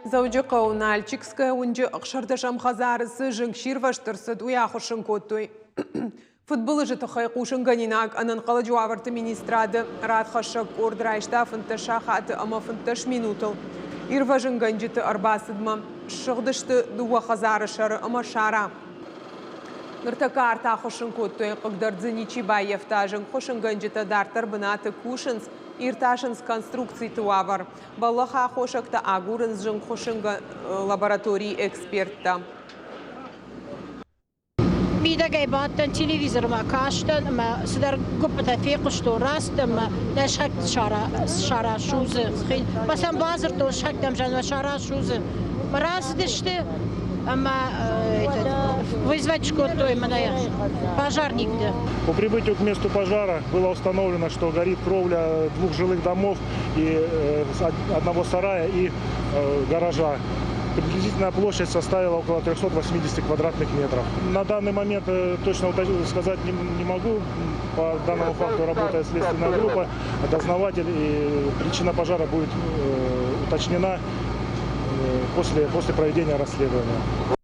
Дзӕуджыхъӕуы Нальчикская уынджы ӕхсӕрдӕсӕм хӕдзары цы зынгсирвӕзт ӕрцыд, уый ахуыссын кодтой. Фыдбылызы тыххӕй хъусынгӕнинаг ӕнӕнхъӕлӕджы уавӕрты министрады радхӕссӕг къорд райста 15 сахаты ӕмӕ 15 минутыл. Ирвӕзынгӕнджыты ӕрбацыдмӕ ссыгъдысты дыууӕ хӕдзары сӕры ӕмӕ сара. Ныртӕккӕ арт ахуыссын кодтой, хъыгдӕрд дзы ничи баййӕфта. Зынгхуыссынгӕнджытӕ дарддӕр бынаты кусынц, иртасынц конструкциты уавӕр. Бӕллӕхы аххосӕгтӕ агурынц зынгхуыссынгӕ лабораторийы эксперттӕ. Мидӕгӕй бадтӕн, телевизормӕ кастӕн ӕмӕ цыдӕр гуыппытӕ фехъуыстон раст ӕмӕ нӕ сӕгт сара судзы. Мӕ сӕм бадзырдтон сӕгтӕм, зӕгъгӕ, сара судзы. Рацыдысты ӕмӕ вызвать скодтой мӕнӕ пожарникты. По прибытию к месту пожара было установлено, что горит кровля двух жилых домов и одного сарая и гаража. Приблизительная площадь составила около 380 квадратных метров. На данный момент точно сказать не могу. По данному факту работает следственная группа, дознаватель, и причина пожара будет уточнена после проведения расследования.